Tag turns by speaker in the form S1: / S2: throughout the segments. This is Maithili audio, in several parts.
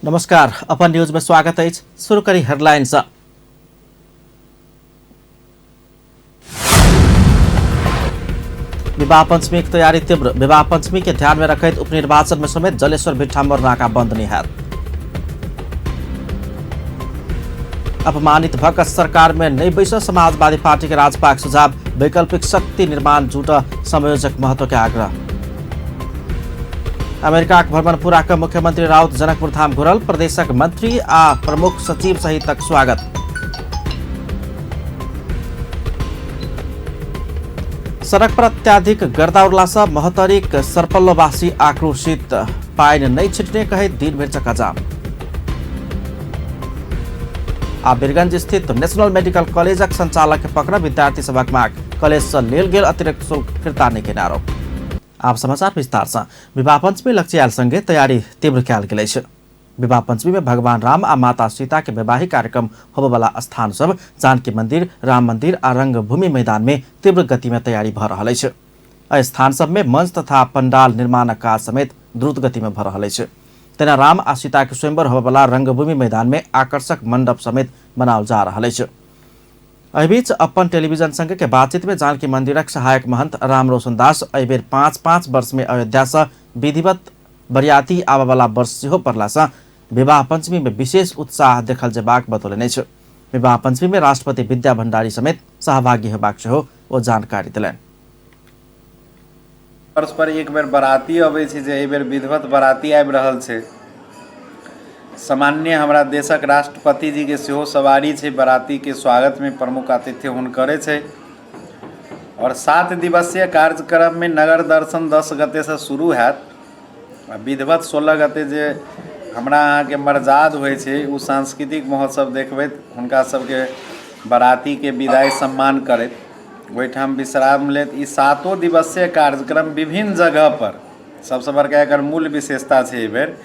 S1: नमस्कार, अपन न्यूज में स्वागत अछि। शुरू करी हेडलाइन से। विवाह पंचमी के तैयारी तीव्र। विवाह पंचमी के ध्यान में रखैत उपनिर्वाचन में समेत जलेश्वर भिट्ठामोड़ नाका बंद नहीं हैत। अपमानित भक सरकार में नहीं बैस समाजवादी पार्टी के राजपाक सुझाव, वैकल्पिक शक्ति निर्माण जुट संयोजक महतो के आग्रह। अमेरिका के भ्रमण पूरा कर मुख्यमंत्री राउत जनकपुर धाम घुरल, प्रदेशक मंत्री आ प्रमुख सचिव सहितक स्वागत। सड़क पर अत्याधिक गर्दा उड़ला से महोत्तरीक सरपल्लोवासी आक्रोशित, पानि नहीं छिटने कहैत दिन भरि चक्काजाम। आ बीरगंज स्थित नेशनल मेडिकल कॉलेजक संचालक के पकड़ विद्यार्थी सभक मांग, कॉलेज से लेल गेल अतिरिक्त शुल्क फिर्ता नहि केने आरोप। आब समाचार विस्तार से। विवाह पंचमी लक्ष्याल संगे तैयारी तीव्र कयल गेल अछि। विवाह पंचमी में भगवान राम आ माता सीता के वैवाहिक कार्यक्रम होबयवला स्थान सब जानकी मंदिर, राम मंदिर आ रंगभूमि मैदान में तीव्र गति में तैयारी भऽ रहल अछि। एहि स्थान सब में मंच तथा पंडाल निर्माणक काज समेत द्रुत गति में भऽ रहल अछि। तेना राम आ सीता के स्वयंवर होबयवला रंगभूमि मैदान में आकर्षक मंडप समेत बनाओल जा रहल अछि। एहि बीच अपन टेलीविजन संग के बातचीत में जानकी मंदिरक सहायक महंत राम रोशन दास एहि बेर 5-5 वर्ष में अयोध्या से विधिवत बरियाती आबयवला वर्ष सेहो पड़ला से विवाह पंचमी में विशेष उत्साह देखल जेबाक बतौलनि अछि। विवाह पंचमी में राष्ट्रपति विद्या भंडारी समेत सहभागी हेबाक सेहो ओ जानकारी देलनि।
S2: वर्ष पर एक बेर बराती अबै छै, जे एहि बेर विधिवत बराती आबि रहल छै। सामान्य हमरा देशक राष्ट्रपति जीके सेहो सवारी छै, बरातीके स्वागतमे प्रमुख आतिथ्य हुनकरे छै। आओर 7 दिवसीय कार्यक्रममे नगर दर्शन 10 गतेसँ शुरू हैत आ विधिवत 16 गते जे हमरा अहाँके मरजाद होइ छै ओ सांस्कृतिक महोत्सव देखबैत हुनका सबके बरातीके विदाइ सम्मान करैत ओहिठाम विश्राम लेत। ई 7 दिवसीय कार्यक्रम विभिन्न जगहपर, सबसँ बड़का एकर मूल विशेषता छै एहिबेर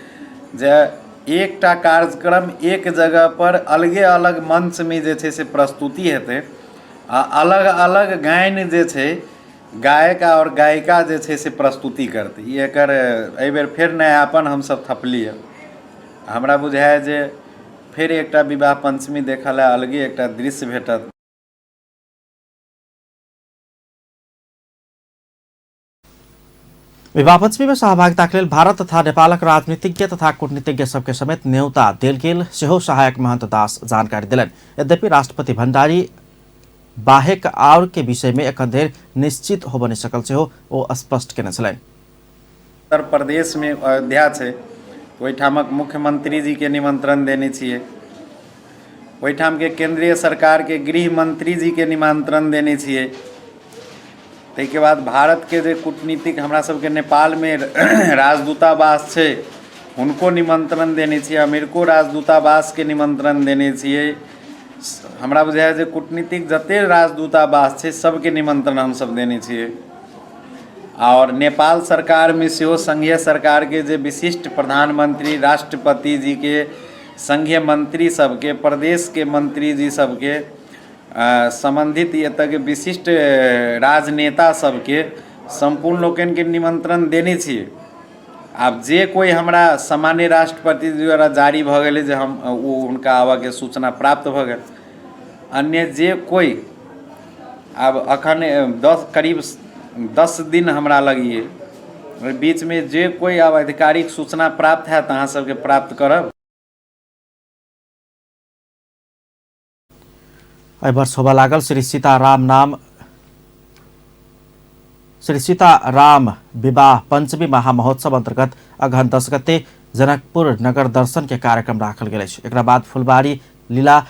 S2: जे एकटा कार्यक्रम एक जगहपर अलगे अलग मञ्चमे जे छै से प्रस्तुति हेतै आ अलग अलग गायन जे छै गायक आओर गायिका जे छै से प्रस्तुति करतै। ई एकर एहिबेर फेर नयापन हमसब थपलियै। हमरा बुझाइए जे फेर एकटा विवाह पञ्चमी देखऽ लए अलगे एकटा दृश्य भेटत।
S1: विवाह पंचमी में सहभागिता के लेल भारत तथा नेपालक राजनीतिज्ञ तथा कूटनीतिज्ञ सबके समेत न्योता देल गेल सेहो सहायक महंत दास जानकारी देलनि। यद्यपि राष्ट्रपति भंडारी बाहेक आओर के विषय में एखन धरि निश्चित होबय नहि सकल सेहो ओ स्पष्ट केने छलनि।
S2: उत्तर प्रदेश में अयोध्या छै, ओहिठामक मुख्यमंत्री जी के निमंत्रण देने छियै। ओहिठामके केंद्रीय सरकारके गृह मंत्री जी के निमंत्रण देने छियै। ताहिके बाद भारतके जे कूटनीतिक हमरा सबके नेपालमे राजदूतावास छै हुनको निमंत्रण देने छियै। अमेरिको राजदूतावासके निमंत्रण देने छियै। हमरा बुझाइए जे कूटनीतिक जते राजदूतावास छै सबके निमंत्रण हमसब देने छियै। आओर नेपाल सरकारमे सेहो संघीय सरकारके जे विशिष्ट प्रधानमंत्री राष्ट्रपति जीके संघीय मंत्री सबके प्रदेशके मंत्री जी सबके सम्बन्धित एतऽके विशिष्ट राजनेता सबके सम्पूर्ण लोकनिके निमंत्रण देने छियै। आब जे कोइ हमरा सामान्य राष्ट्रपति द्वारा जारी भऽ गेलै जे हम ओ हुनका आबऽके सूचना प्राप्त भऽ गेल, अन्य जे कोइ आब अखन करीब 10 दिन हमरा लग ये, ओहि बीचमे जे कोइ आब आधिकारिक सूचना प्राप्त हैत अहाँ सबके प्राप्त करब।
S1: एहि वर्ष होबय लागल श्री सीताराम नाम श्री सीताराम विवाह पंचमी महामहोत्सव अंतर्गत अगहन 10 गते जनकपुर नगर दर्शन के कार्यक्रम राखल गेल अछि। एकरा बाद फुलबारी लीला,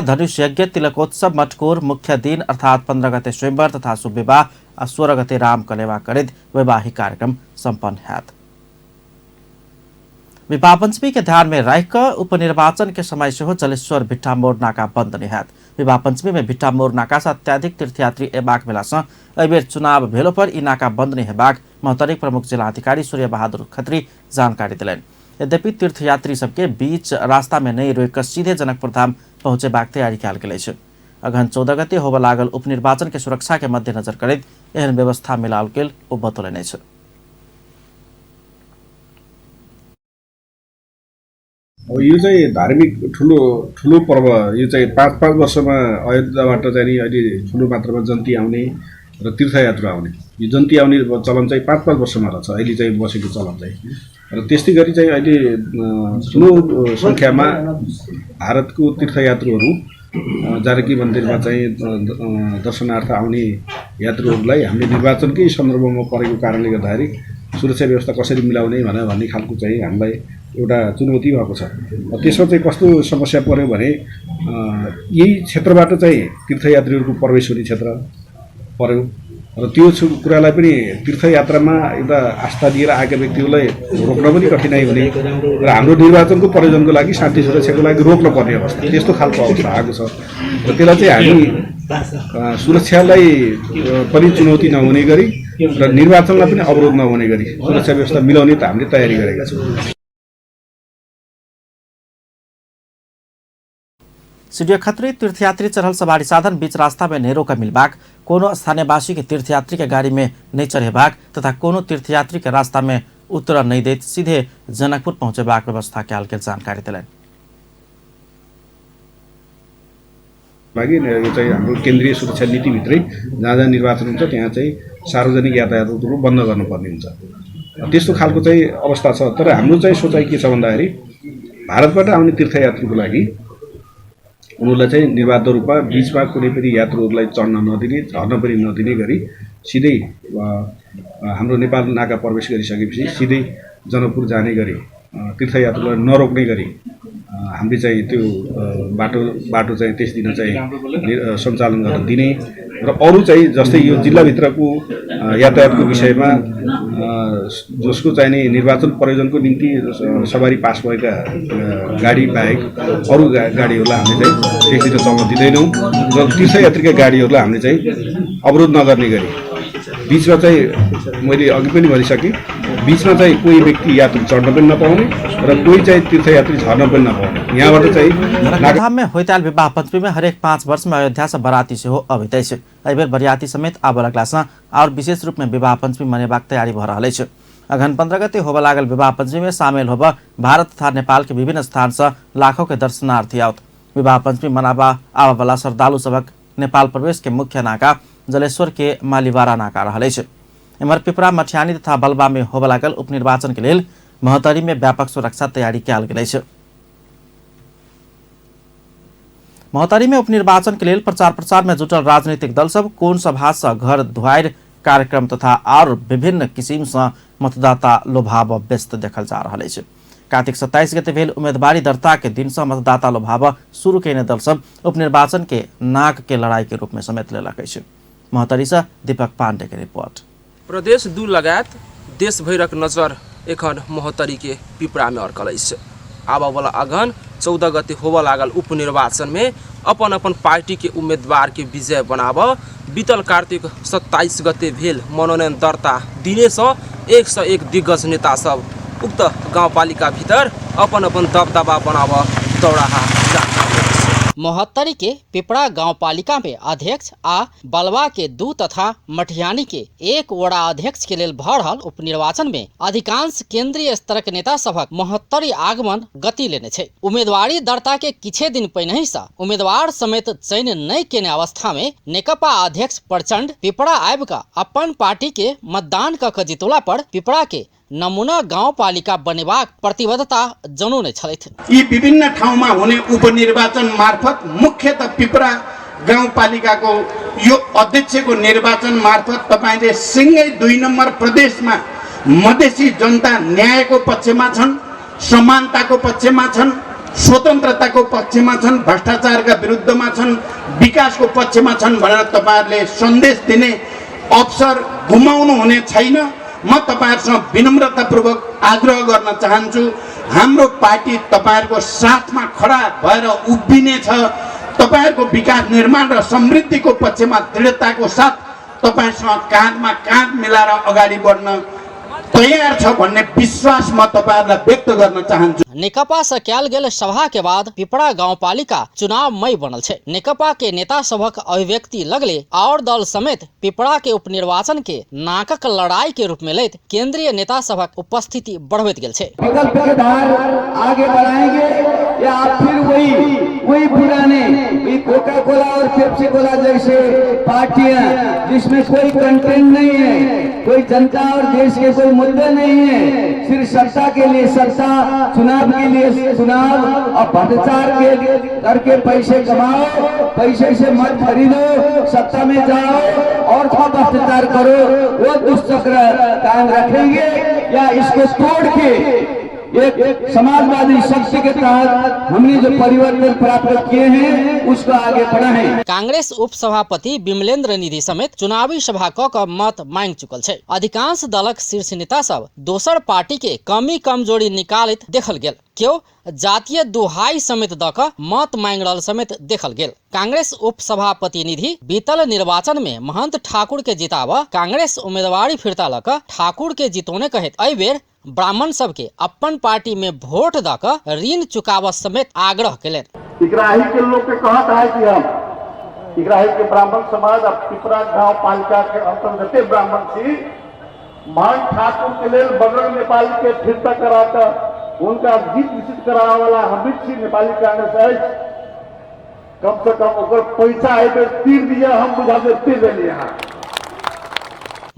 S1: धनुष यज्ञ, तिलकोत्सव, मटकोर, मुख्य दिन अर्थात 15 गते स्वयंवर तथा शुभ विवाह आ 16 गते राम कलेवा करैत वैवाहिक कार्यक्रम सम्पन्न हैत। विवाह पंचमी के ध्यान में राखि कऽ उपनिर्वाचन के समय सेहो जलेश्वर भिट्ठा मोड़ नाका बंद नहि हैत। विवाह पंचमी में भिट्ठा मोड़ नाका से अत्याधिक तीर्थयात्री एबाक भेला सँ एहि बेर चुनाव भेलो पर ई नाका बंद नहि हेबाक महोत्तरीक प्रमुख जिलाधिकारी सूर्य बहादुर खत्री जानकारी देलनि। यद्यपि तीर्थयात्री सबके बीच रास्ता में नहि रोकि कऽ सीधे जनकपुर धाम पहुँचेबाक तैयारी कयल गेल अछि। अगहन 14 गते होबय लागल उपनिर्वाचन के सुरक्षा के मद्देनजर करैत एहन व्यवस्था मिलाओल गेल ओ बतौलनि अछि।
S3: अब यो चाहिँ धार्मिक ठुलो ठुलो पर्व, यो चाहिँ 5-5 वर्षमा अयोध्याबाट चाहिँ नि अहिले ठुलो मात्रामा जन्ती आउने र तीर्थयात्रा आउने, यो जन्ती आउने चलन चाहिँ 5-5 वर्षमा रहेछ अहिले चाहिँ बसेको चलन चाहिँ। र त्यस्तै गरी चाहिँ अहिले ठुलो सङ्ख्यामा भारतको तीर्थयात्रुहरू जानकी मन्दिरमा चाहिँ दर्शनार्थ आउने यात्रुहरूलाई हामीले निर्वाचनकै सन्दर्भमा परेको कारणले गर्दाखेरि सुरक्षा व्यवस्था कसरी मिलाउने भनेर भन्ने खालको चाहिँ हामीलाई एउटा चुनौती भएको छ। त्यसमा चाहिँ कस्तो समस्या पर्यो भने यही क्षेत्रबाट चाहिँ तीर्थयात्रीहरूको प्रवेश हुने क्षेत्र पर्यो र त्यो कुरालाई पनि तीर्थयात्रामा एउटा आस्था लिएर आएका व्यक्तिहरूलाई रोक्न पनि कठिनाइ हुने र हाम्रो निर्वाचनको प्रयोजनको लागि शान्ति सुरक्षाको लागि रोक्न पर्ने अवस्था, त्यस्तो खालको अवस्था आएको छ। र त्यसलाई चाहिँ हामी सुरक्षालाई पनि चुनौती नहुने गरी र निर्वाचनलाई पनि अवरोध नहुने गरी सुरक्षा व्यवस्था मिलाउने त हामीले तयारी गरेका छौँ।
S1: सीडीओ खत्री तीर्थयात्री चढ़ल सवारी साधन बीच रास्ता में नहीं रोक मिलबाक, कोनो स्थानीयवासी के तीर्थयात्री के गाड़ी में नहीं चढ़ेबाक तथा कोनो तीर्थयात्री के रास्ता में उतर नहीं दैत सीधे जनकपुर पहुंचेबाक व्यवस्था कयल गेल जानकारी देलनि।
S3: लागि यो चाहिँ हाम्रो केन्द्रीय सुरक्षा नीतिभित्रै जहाँ जहाँ निर्वाचन हुन्छ त्यहाँ चाहिँ सार्वजनिक यातायातहरू बन्द गर्नुपर्ने हुन्छ, त्यस्तो खालको चाहिँ अवस्था छ। तर हाम्रो चाहिँ सोचाइ के छ भन्दाखेरि भारतबाट आउने तीर्थयात्रीको लागि उनीहरूलाई चाहिँ निर्वाध रूपमा बिचमा कुनै पनि यात्रुहरूलाई चढ्न नदिने, झर्न पनि नदिने गरी सिधै हाम्रो नेपाल नाका प्रवेश गरिसकेपछि सिधै जनकपुर जाने गरी तीर्थयात्रुलाई नरोक्ने गरी हामीले चाहिँ त्यो बाटो चाहिँ त्यस दिन चाहिँ सञ्चालन गर्न दिने र अरू चाहिँ जस्तै यो जिल्लाभित्रको यातायातको विषयमा जसको चाहिँ नि निर्वाचन प्रयोजनको निम्ति सवारी पास भएका गाडी बाहेक अरू गाडीहरूलाई हामीले चाहिँ त्यस दिन चल्न दिँदैनौँ र तीर्थयात्रीका गाडीहरूलाई हामीले चाहिँ अवरोध नगर्ने गरी बिचमा चाहिँ मैले अघि पनि भनिसकेँ, बिचमा चाहिँ कोही व्यक्ति यात्रु चढ्न पनि नपाउने र कोही चाहिँ तीर्थयात्री झर्न पनि नपाउने। यहाँबाट चाहिँ
S1: जनकपुरधाम में होइत आयल विवाह पंचमी में हरेक 5 वर्ष में अयोध्या से बराती सेहो अबैत अछि। एहि बेर बरियाती समेत आबऽ लगला सँ आओर विशेष रूप में विवाह पंचमी मनेबाक तैयारी भऽ रहल अछि। अगहन 15 गते होबऽ लागल विवाह पंचमी में शामिल होबऽ भारत तथा नेपाल के विभिन्न स्थान सँ लाखों के दर्शनार्थी आओत। विवाह पंचमी मनाबऽ आबऽ वाला श्रद्धालु सभक नेपाल प्रवेश के मुख्य नाका जलेश्वर के मालीवारा नाका रहल अछि। एम्हर पिपरा, मठियानी तथा बलबा में होबऽ लागल उपनिर्वाचन के लेल महोत्तरी में व्यापक सुरक्षा तैयारी कयल गेल अछि। महोत्तरी में उपनिर्वाचन के लेल प्रचार प्रसार में जुटल राजनीतिक दल सब कोन सभा से घर दुआरि कार्यक्रम तथा और विभिन्न किसिम से मतदाता लोभाव व्यस्त देखल जा रहल अछि। कार्तिक 27 गते भेल उम्मीदवारी दर्ता के दिन से मतदाता लोभाव शुरू कयने दल सब उपनिर्वाचन के नाक के लड़ाई के रूप में समेत लेलक अछि। महोत्तरी से दीपक पांडे के रिपोर्ट।
S4: प्रदेश 2 लगायत देशभरिक नजर एखन महोत्तरी के पिपरा में अटकल अछि। आबऽवला अगहन 14 गते होबऽ लागल उपनिर्वाचन में अपन अपन पार्टी के उम्मीदवार के विजय बनाबऽ बीतल कार्तिक 27 गते भेल मनोनयन दर्ता दिने सँ 101 दिग्गज नेता सब उक्त गाउँपालिका भीतर अपन अपन दबदबा बनाबऽ दौड़ाहा जा।
S5: महोत्तरी के पिपरा गाउँपालिका में अध्यक्ष आ बलवा के 2 तथा मठियानी के 1 वडा अध्यक्ष के लेल भऽ रहल उपनिर्वाचन में अधिकांश केंद्रीय स्तरक नेता सभक महोत्तरी आगमन गति लेने छै। उम्मीदवारी दर्ता के किछे दिन पहिनहि सँ उम्मीदवार समेत चयन नहि केने अवस्था में नेकपा अध्यक्ष प्रचंड पिपरा आबि कऽ अपन पार्टी के मतदान कऽ के जितौला पर पिपरा के नमूना गाउँपालिका बनेबाक प्रतिबद्धता जनौने छलथि।
S6: यी विभिन्न ठाउँमा हुने उपनिर्वाचन मार्फत मुख्यतः पिपरा गाउँपालिकाको यो अध्यक्षको निर्वाचन मार्फत तपाईले सिँगै 2 नम्बर प्रदेशमा मधेसी जनता न्यायको पक्षमा छन्, समानताको पक्षमा छन्, स्वतन्त्रताको पक्षमा छन्, भ्रष्टाचारका विरुद्धमा छन्, विकासको पक्षमा छन् भनेर तपाईहरुले सन्देश दिने अवसर गुमाउनु हुने छैन। म तपाईहरुसँग विनम्रतापूर्वक आग्रह गर्न चाहन्छु, हाम्रो पार्टी तपाईहरुको साथमा खडा भएर उभिनेछ। तपाईहरुको विकास निर्माण र समृद्धिको पक्षमा दृढताको साथ तपाईसँग काँधमा काँध मिलाएर अगाडि बढ्न तयार छ भन्ने विश्वास म तपाईहरुलाई व्यक्त गर्न चाहन्छु।
S5: नेकपा से कयल गेल सभा के बाद पिपरा गाउँपालिका चुनावमय बनल छै। नेकपा के नेता सभक अभिव्यक्ति लगले और दल समेत पिपरा के उपनिर्वाचन के नाकक लड़ाई के रूप में लैत केंद्रीय नेता सभक उपस्थिति बढ़बैत गेल छै।
S7: विकल्प के धार आगे बढ़ाएंगे या आप फिर वही पुराने कोका कोला और पेप्सी कोला जैसे पार्टियां जिसमें कोई कंटेंट नहीं है, कोई जनता और देश के कोई मुद्दे नहीं है, सिर्फ सत्ता के लिए सत्ता, चुनाव के लिए चुनाव और भ्रष्टाचार के करके पैसे कमाओ, पैसे से मत खरीदो, सत्ता में जाओ और थोड़ा भ्रष्टाचार करो, वो दुष्चक्र कायम रखेंगे या इसको तोड़ के एक समाजवादी शक्ति के तहत हमने जो परिवर्तन प्राप्त किए हैं उसको आगे बढ़ाएं।
S5: कांग्रेस उपसभापति विमलेन्द्र निधि समेत चुनावी सभा क मत मांग चुकल छै। अधिकांश दलक शीर्ष नेता सब दोसर पार्टी के कमी कमजोरी निकालैत देखल गेल। केओ जातीय दुहाई समेत द क मत मांग रहल समेत देखल गेल। कांग्रेस उपसभापति निधि बीतल निर्वाचन में महंत ठाकुर के जिताब कांग्रेस उम्मीदवारी फिर्ता ल क ठाकुर के जितौने कहैत एहि बेर ब्राह्मण सबके अपन पार्टी में वोट द क ऋण चुकाव समेत आग्रह केलनि।
S8: इकराही के लोग के कहत है कि हम इकराही के ब्राह्मण समाज और पिपरा गांव पालिका के अंतर्गत ब्राह्मण छी, महंत ठाकुर के लेल बजरंग नेपाल के फिरता करा कर उनका जीत निश्चित करावे वाला हम छी। नेपाली कांग्रेस अछि, कम से कम ओकर पैसा एहि बेर तीर दिया, हम बुझा के तीर देलियै यहाँ।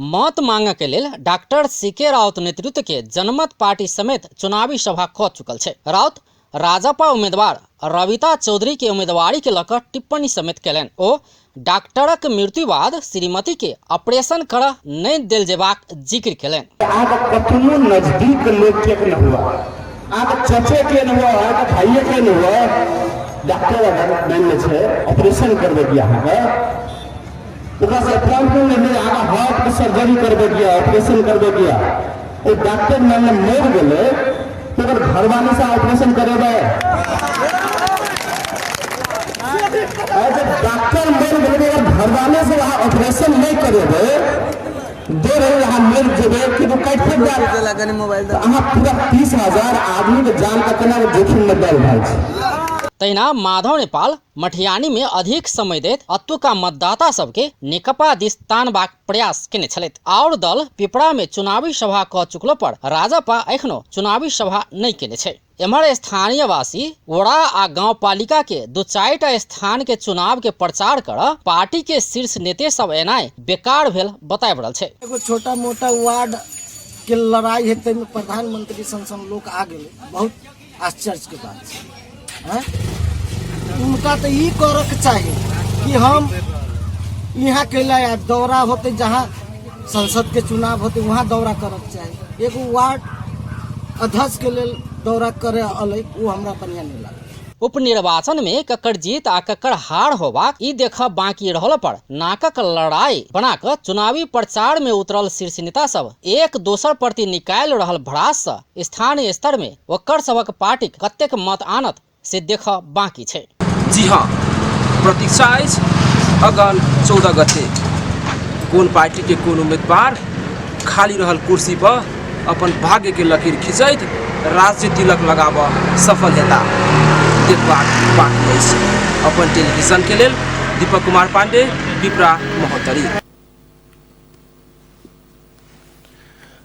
S5: मत मांग के लेल डॉक्टर सीके राउत नेतृत्व के जनमत पार्टी समेत चुनावी सभा क चुकल छै। राउत राजपा उम्मीदवार रविता चौधरी के उम्मीदवारी के लक टिप्पणी समेत केलनि। ओ डॉक्टरक मृत्यु बाद श्रीमती के ऑपरेशन कर नहीं देल जेबाक जिक्र केलनि।
S7: अहाँके कतनो नजदीक लोग के न हुआ, अहाँके चचे के न हुआ, अहाँके भाइये के न हुआ, डॉक्टर अगर मानि छै ऑपरेशन करबै अहाँके, ओकरा से अपॉइंटमेंट नहीं, अहाँ हार्ट के सर्जरी करबै गया, ऑपरेशन करबै गया, ओ डॉक्टर मानि मरि गेलै तो ओकर घरवाली से ऑपरेशन करेबै। जब डॉक्टर मरि गेलै ओकर घरवाले से अहाँ ऑपरेशन नहीं करेबै, देर अहाँ मरि जेबै कि काटि फेंक देत, अहाँ पूरा 30,000 आदमी के जान के केना जोखिम में डालि रहल छी।
S5: तहिना माधव नेपाल मठियानी में अधिक समय दैत अतुका मतदाता सबके नेकपा दिस तानबाक प्रयास केने छलथि। और दल पिपरा में चुनावी सभा क चुकलो पर राजपा एखनो चुनावी सभा नहीं केने छै। एम्हर स्थानीयवासी वड़ा आ गाँवपालिका के 2-4 स्थान के चुनाव के प्रचार कर पार्टी के शीर्ष नेते सब एनाइ बेकार भेल बताबि रहल छै।
S9: एगो छोटा मोटा वार्ड के लड़ाई है ताहिमे प्रधानमंत्री सन सन लोग आ गेलै, बहुत आश्चर्य के बात छै। उनका तो ई करक चाही कि हम यहाँ कैला दौरा होते, जहाँ संसद के चुनाव होते वहाँ दौरा करक चाही। एगो वार्ड अध्यक्ष के लेल दौरा करे अलै वो हमरा बढ़िया नहीं लागल।
S5: उपनिर्वाचन में ककर जीत आ ककर हार होबाक ई देखब बाकी रहल पर नाकक लड़ाई बना क चुनावी प्रचार में उतरल शीर्ष नेता सब एक दोसर प्रति निकालि रहल भड़ास से स्थानीय स्तर में ओकर सबक पार्टी कतेक मत आनत से देखब बाकी छै।
S4: जी हाँ, प्रतीक्षा अछि अगन 14 गते कोन पार्टी के कोन उम्मीदवार खाली रहल कुर्सी पर अपन भाग्य के लकीर खींचैत राष्ट्रीय तिलक लगाबऽ सफल हेता, देखबाक बाकी अछि। अपन टेलीविजन के लेल दीपक कुमार पांडे, पिपरा, महोत्तरी।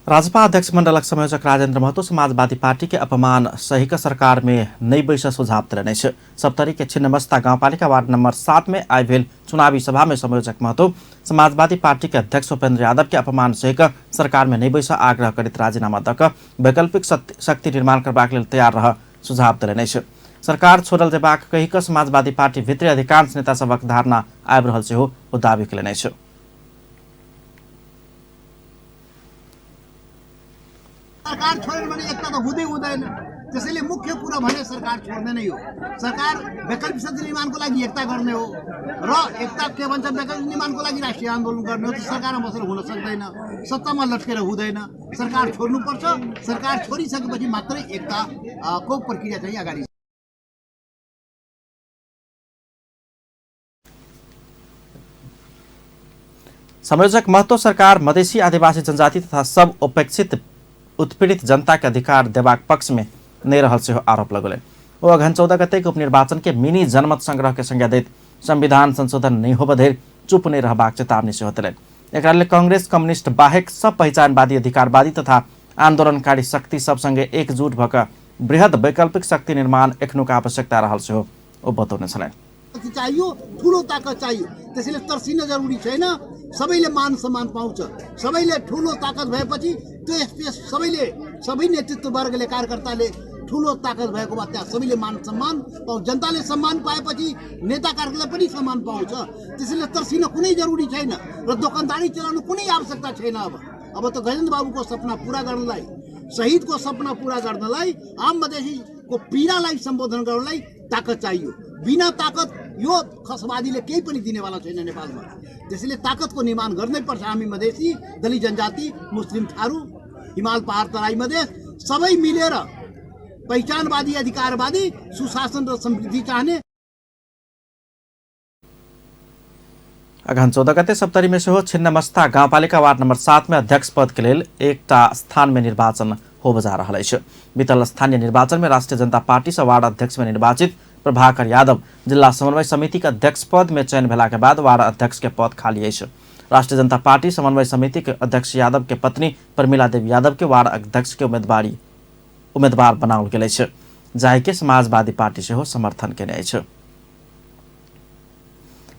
S1: राजपा अध्यक्ष मंडलक संयोजक राजेंद्र महतो समाजवादी पार्टी के अपमान सही के सरकार में नहीं बैस सुझाव देने छै। सप्तरी के छिन्नमस्ता गाउँपालिका वार्ड नंबर 7 में आइ भेल चुनावी सभा में संयोजक महतो समाजवादी पार्टी के अध्यक्ष उपेंद्र यादव के अपमान सही के सरकार में नहीं बैस आग्रह करैत राजीनामा दऽ कऽ वैकल्पिक शक्ति निर्माण करबाक लेल तैयार रह सुझाव देने छै। सरकार छोड़ल जेबाक कहि कऽ समाजवादी पार्टी भितरी अधिकांश नेता सभक धारणा आबि रहल सेहो ओ दावी केलनि अछि।
S10: सरकार छोड्यो भने एकता त हुँदै हुँदैन, त्यसैले मुख्य कुरा भने सरकार छोड्ने नै हो। सरकार वैकल्पिक शक्ति निर्माणको लागि एकता गर्ने हो र एकता के भन्छ वैकल्पिक निर्माणको लागि राष्ट्रिय आन्दोलन गर्ने हो। त्यो सरकारमा बसेर हुन सक्दैन, सत्तामा लट्केर हुँदैन, सरकार छोड्नुपर्छ। सरकार छोडिसकेपछि मात्रै एकता को प्रक्रिया चाहिँ अगाडि।
S1: संयोजक महतो सरकार मधेसी आदिवासी जनजाति तथा सब उपेक्षित उत्पीड़ित जनता के अधिकार देबाक पक्ष में नहि रहल सेहो आरोप लगौलनि। ओ अगहन 14 गते के उपनिर्वाचन के मिनी जनमत संग्रह के संज्ञा दैत संविधान संशोधन नहि होबय धरि चुप नहि रहबाक चेतावनी सेहो देलनि। एकरा लेल कांग्रेस कम्युनिस्ट बाहेक सब पहिचानवादी, अधिकारवादी तथा आंदोलनकारी शक्ति सब संगे एकजुट भऽ कऽ बृहद वैकल्पिक शक्ति निर्माण एखनुक आवश्यकता रहल सेहो ओ बतौने छलनि।
S10: चाहियो, ठुलो ताकत चाहियो, त्यसैले तर्सिन जरुरी छैन। सबैले मान सम्मान पाउँछ, सबैले ठुलो ताकत भएपछि त्यो स्पेस सबैले, सबै नेतृत्व वर्गले, कार्यकर्ताले ठुलो ताकत भएको भए त्यहाँ सबैले मान सम्मान पाउँछ। जनताले सम्मान पाएपछि नेता कार्यकर्ताले पनि सम्मान पाउँछ। त्यसैले तर्सिन कुनै जरुरी छैन र दोकानदारी चलाउनु कुनै आवश्यकता छैन। अब त गजेन्द्र बाबुको सपना पुरा गर्नलाई, शहीदको सपना पुरा गर्नलाई, आम मधेसीको पीडालाई सम्बोधन गर्नलाई ताकत चाहियो। बिना ताकत यो खसवादीले केही पनि दिनेवाला छैन नेपालमा। त्यसैले ताकतको निर्माण गर्नै पर्छ। हामी मधेसी, दलित जनजाति, मुस्लिम, थारू, हिमाल पहाड तराई मधेस सबै मिलेर पहिचानवादी, अधिकारवादी, सुशासन र समृद्धि चाहने।
S1: अगहन 14 गते सप्तरी में सेहो छिन्नमस्ता गाउँपालिका वार्ड नम्बर 7 में अध्यक्ष पद के लेल एकटा स्थान में निर्वाचन होबय जा रहल अछि। बीतल स्थानीय निर्वाचन में राष्ट्रीय जनता पार्टी से वार्ड अध्यक्ष में निर्वाचित प्रभाकर यादव जिला समन्वय समिति के अध्यक्ष पद में चयन भेला के बाद वार्ड अध्यक्ष के पद खाली अछि। राष्ट्रीय जनता पार्टी समन्वय समिति के अध्यक्ष यादव के पत्नी प्रमिला देवी यादव के वार्ड अध्यक्ष के उम्मीदवार बनाओल गेल अछि, जाहि के समाजवादी पार्टी सेहो समर्थन केने अछि।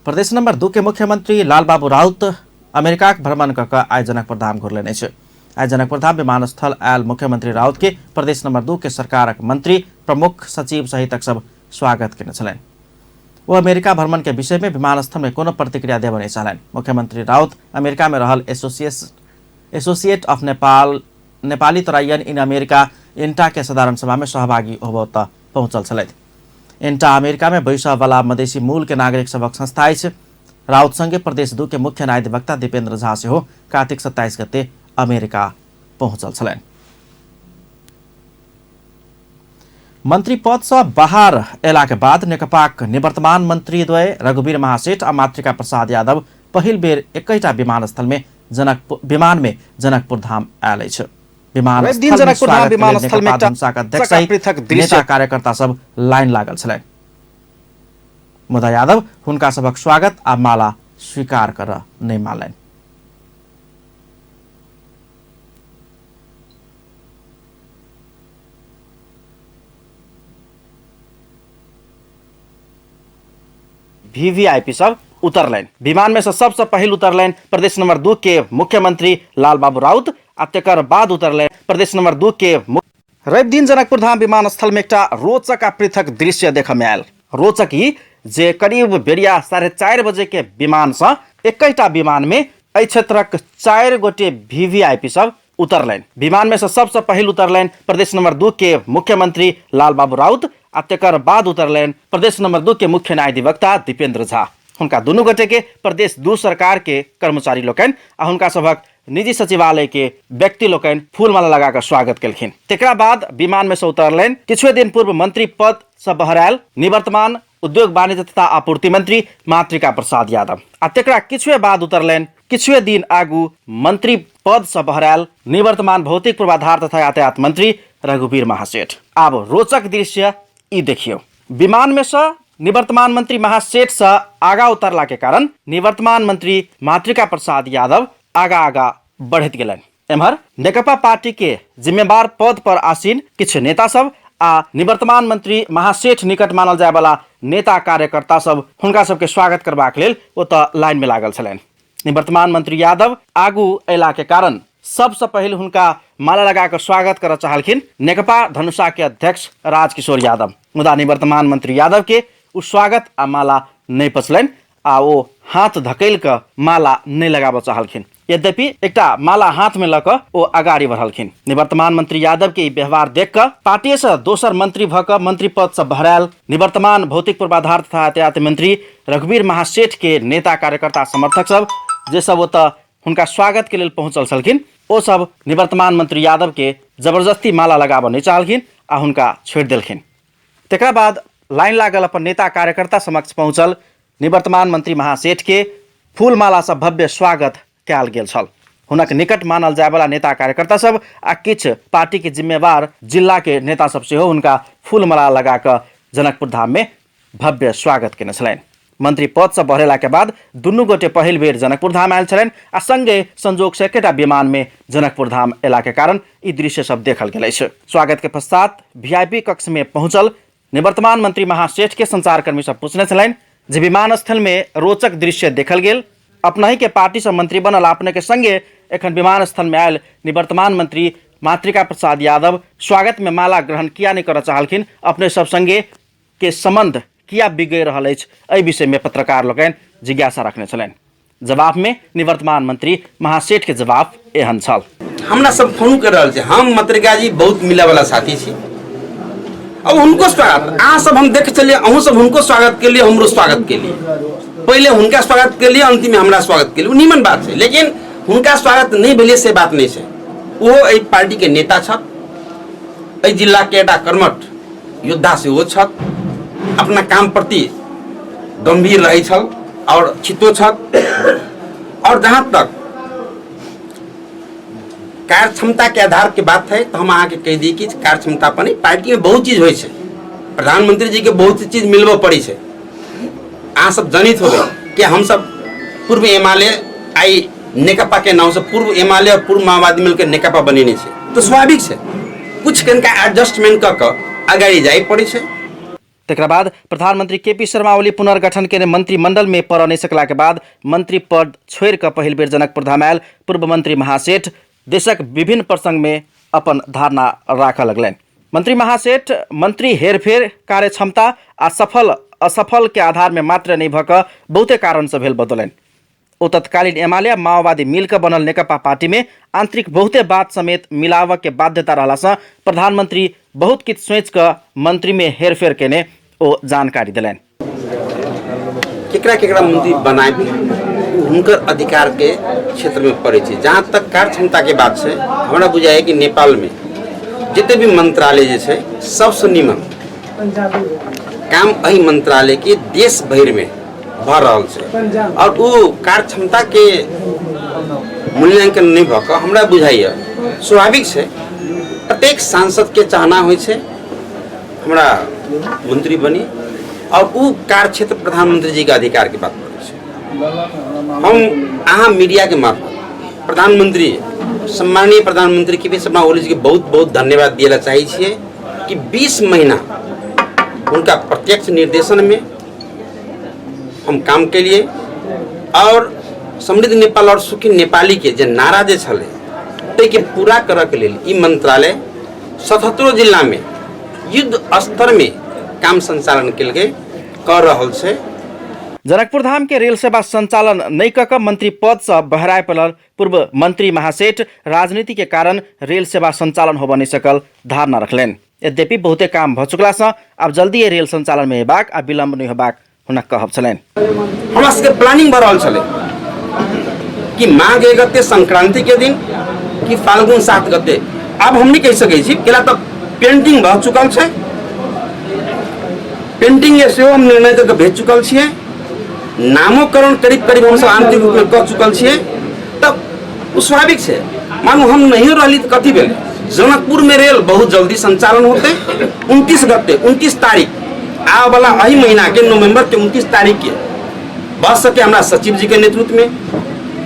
S1: प्रदेश नंबर 2 के मुख्यमंत्री लालबाबू राउत अमेरिकाक भ्रमण कऽ कऽ आइ जनकपुर धाम घुरलनि अछि। आइ जनकपुर धाम विमानस्थल आयल मुख्यमंत्री राउत के प्रदेश नंबर 2 के सरकारक मंत्री, प्रमुख सचिव सहितक सब स्वागत केने छलनि। ओ अमेरिका भ्रमण के विषय में विमानस्थल में कोनो प्रतिक्रिया देबय नहि चाहलनि। मुख्यमंत्री राउत अमेरिका में रहल associate of Nepal, Nepali Taraiyan in America INTA के साधारण सभा में सहभागी होबय तऽ पहुँचल छलथि। एन्टा अमेरिका में बैसयवला मधेसी मूल के नागरिक सभक संस्था अछि। राउत संगे प्रदेश 2 के मुख्य न्यायाधिवक्ता दीपेंद्र झा सेहो कार्तिक 27 गते अमेरिका पहुँचल छलनि। मंत्री पद से बाहर अयला के बाद नेकपाक निवर्तमान मंत्री द्वय रघुवीर महासेठ आ मातृका प्रसाद यादव पहिल बेर एकैटा विमानस्थल में विमान में जनकपुर धाम आयल अछि।
S11: रवि दिन
S1: विमानस्थल में
S11: जनकपुर धाम
S1: स्वागत के लेल
S11: विमानस्थल में
S1: नेकपा
S11: एकटा
S1: धनुषाक अध्यक्ष
S11: चका
S1: सहित
S11: पृथक दृश्य
S1: नेता कार्यकर्ता सब लाइन लागल छलनि। मुदा यादव हुनका सभक स्वागत आ माला स्वीकार कर नहि मानलनि। वीवीआईपी सब उतरलनि। विमान में से सबसे पहिल उतरलनि प्रदेश नंबर 2 के मुख्यमंत्री लालबाबू राउत आ तेकर बाद उतरलनि प्रदेश नंबर 2 के रवि दिन जनकपुर धाम विमानस्थल में एकटा रोचक आ पृथक दृश्य देखय में आयल। रोचक ई जे करीब बेरिया 4:30 बजे के विमान से एकैटा विमान में एहि क्षेत्रक 4 गोटे वीवीआईपी सब उतरलनि। विमान में से सबसे पहिल उतरलनि प्रदेश नंबर 2 के मुख्यमंत्री लालबाबू राउत आ तेकर बाद उतरलनि प्रदेश नंबर 2 के मुख्य न्यायाधिवक्ता दीपेंद्र झा। हुनका दुनू गोटे के प्रदेश 2 सरकार के कर्मचारी लोकनि आ हुनका सभक निजी सचिवालय के व्यक्ति लोकनि फूलमाला लगा कऽ स्वागत केलखिन। तेकरा बाद विमान में से उतरलनि किछुए दिन पूर्व मंत्री पद से बहरायल निवर्तमान उद्योग वाणिज्य तथा आपूर्ति मंत्री मातृका प्रसाद यादव आ तेकरा किछुए बाद उतरलनि किछुए दिन आगू मंत्री पद से बहरायल निवर्तमान भौतिक पूर्वाधार तथा यातायात मंत्री रघुवीर महासेठ। आब रोचक दृश्य ई देखियौ। विमान में से निवर्तमान मंत्री महासेठ से आगा उतरला के कारण निवर्तमान मंत्री मातृका प्रसाद यादव आगा आगा बढ़ैत गेलनि। एम्हर नेकपा पार्टी के जिम्मेवार पद पर आसीन किछु नेता सब आ निवर्तमान मंत्री महासेठ निकट मानल जाय वाला नेता कार्यकर्ता सब हुनका सबके स्वागत करबाक लेल ओतऽ लाइन में लागल छलनि। निवर्तमान मंत्री यादव आगू अयला के कारण सबसे पहिल हुनका माला लगा कऽ स्वागत करऽ चाहलखिन नेकपा धनुषा के अध्यक्ष राजकिशोर यादव, मुदा निवर्तमान मंत्री यादव के ओ स्वागत आ माला नहि पचलनि आ ओ हाथ धकेल कऽ माला नहि लगाबऽ चाहलखिन। यद्यपि एकटा माला हाथ में लऽ कऽ ओ अगाड़ी बढ़लखिन। निवर्तमान मंत्री यादव के ई व्यवहार देख कऽ पार्टीए से दोसर मंत्री भऽ कऽ मंत्री पद से बहरायल निवर्तमान भौतिक पूर्वाधार तथा यातायात मंत्री रघुवीर महासेठ के नेता कार्यकर्ता समर्थक सब जे सब ओतऽ हुनका स्वागत के लेल पहुँचल छलखिन ओ सब निवर्तमान मंत्री यादव के जबरदस्ती माला लगाबऽ नहि चाहलखिन आ हुनका छोड़ि देलखिन। तकरा बाद लाइन लागल अपन नेता कार्यकर्ता समक्ष पहुँचल निवर्तमान मंत्री महासेठ के फूलमाला से भव्य स्वागत कयल गेल छल। हुनक निकट मानल जायवला नेता कार्यकर्ता सब आ किछु पार्टी के जिम्मेवार जिला के नेता सब सेहो हुनका फूलमाला लगा कऽ जनकपुर धाम में भव्य स्वागत केने छलनि। मंत्री पद से बहरेला के बाद दुनू गोटे पहिल बेर जनकपुर धाम आयल छलनि आ संगे संजोग से एकेटा विमान में जनकपुर धाम एला के कारण ई दृश्य सब देखल गेल अछि। स्वागत के पश्चात वीआईपी कक्ष में पहुंचल निवर्तमान मंत्री महासेठ के संचारकर्मी सब पूछने छलनि जे विमानस्थल में रोचक दृश्य देखल गेल, अपनहि के पार्टी से मंत्री बनल अपने के संगे एखन विमानस्थल में आयल निवर्तमान मंत्री मातृका प्रसाद यादव स्वागत में माला ग्रहण किया नहीं करऽ चाहलखिन, अपने सब संगे के संबंध किया बिगड़ि रहल अछि, एहि विषय में पत्रकार लोकनि जिज्ञासा रखने छलनि। जवाब में निवर्तमान मंत्री महासेठ के जवाब एहन छल।
S11: हमरा सब फोन कर रहल छै, हम मातृका जी बहुत मिले वाला साथी छी, अब हुनको स्वागत अहाँ सब हम देख चलिए, अहूँ सब हुनको स्वागत के लिए हमरो स्वागत के लिए, पहले हुनका स्वागत के लिए अंतिम में हमरा स्वागत के लिए, नीमन बात है। लेकिन हुनका स्वागत नहीं भेलै से बात नहीं है। वो एहि पार्टी के नेता छथि, एहि जिला के एकटा कर्मठ योद्धा सेहो छथि, अपना काम प्रति गंभीर रहै छल और छितो छथि। और जहाँ तक कार्य क्षमता के आधार के बात है तो हम अहाँके कहि दी कि कार्य क्षमता पर नहीं, पार्टी में बहुत चीज होइ छै, प्रधानमंत्री जी के बहुत चीज मिलबऽ पड़ै छै। अहाँ सब जनित होबै कि हम सब पूर्व एमाले आइ नेकपा के नाम से पूर्व एमाले और पूर्व माओवादी मिलकर नेकपा बनेने छै, तो स्वाभाविक छै कुछ कनिका एडजस्टमेंट कऽ कऽ अगाडि जाइ पड़ै छै।
S1: तकरा बाद प्रधानमंत्री केपी शर्मा ओली पुनर्गठन केने मंत्रिमंडल में पड़ नहीं सकला के बाद मंत्री पद छोड़ कऽ पहिल बेर जनकपुर धाम आयल पूर्व मंत्री महासेठ देशक विभिन्न प्रसंग में अपन धारणा राखऽ लगलनि। मंत्री महासेठ मंत्री हेरफेर कार्यक्षमता आ सफल असफल के आधार में मात्र नहीं भऽ कऽ बहुते कारण से भेल बतौलनि। ओ तत्कालीन एमाले आ माओवादी मिलकर बनल नेकपा पार्टी में आंतरिक बहुते बात समेत मिलावऽ के बाध्यता रहला से प्रधानमंत्री बहुत किछु सोचि कऽ मंत्री में हेरफेर केने ओ जानकारी देलनि।
S11: केकरा केकरा मंत्री बनाबी हुनकर अधिकार के क्षेत्र में पड़े छै। जहाँ तक कार्य क्षमता के बात छै, हमरा बुझाइए कि नेपाल में जते भी मंत्रालय जे छै सबसे नीमन काम एहि मंत्रालय के देश भरि में भऽ रहल छै और ओ कार्य क्षमता के मूल्यांकन नहीं भऽ कऽ हमरा बुझाइए स्वाभाविक छै प्रत्येक सांसद के चाहना होइ छै हमरा मंत्री बनी और ओ कार्य क्षेत्र प्रधानमंत्री जी के अधिकार के बात करै छै। हम अहाँ मीडिया के मार्फत प्रधानमंत्री सम्माननीय प्रधानमंत्री के पी शर्मा ओली जी के बहुत बहुत धन्यवाद दिए ला चाहै छियै कि 20 महीना उनका प्रत्यक्ष निर्देशन में हम काम के लिए और समृद्ध नेपाल और सुखी नेपाली के जे नारा जे छलै ताहिके पूरा करऽ के लेल ई मंत्रालय 77 जिला में युद्ध स्तर में काम संचालन केलकै कऽ रहल छै।
S1: जनकपुर धाम के रेल सेवा संचालन नहीं कऽ कऽ मंत्री पद से बहराए पड़ल पूर्व मंत्री महासेठ राजनीति के कारण रेल सेवा संचालन होबऽ नहीं सकल धारणा रखलनि। यद्यपि बहुते काम भऽ चुकला सँ आब जल्दी रेल संचालन में हेबाक आ विलम्ब नहीं होबाक हुनक कहब छलनि।
S11: हमरा सबके प्लानिंग भऽ रहल छलै कि माघ 1 गते संक्रांति के दिन कि फाल्गुन 7 गते, आब हम नहीं कहि सकै छी केला तऽ पेंटिंग भऽ चुकल छै, पेंटिंग के सेहो हम निर्णय कऽ के भेज चुकल छियै, नामोकरण करीब करीब हमसब आंतरिक रूप में कऽ चुकल छियै, तब ओ स्वाभाविक छै। मानू हम नहीं रहली तऽ कथी भेलै, जनकपुर में रेल बहुत जल्दी संचालन होतै। 29 गते 29 तारीख आबऽ वाला एहि महीना के नवंबर के 29 तारीख के भऽ सके हमरा सचिव जी के नेतृत्व में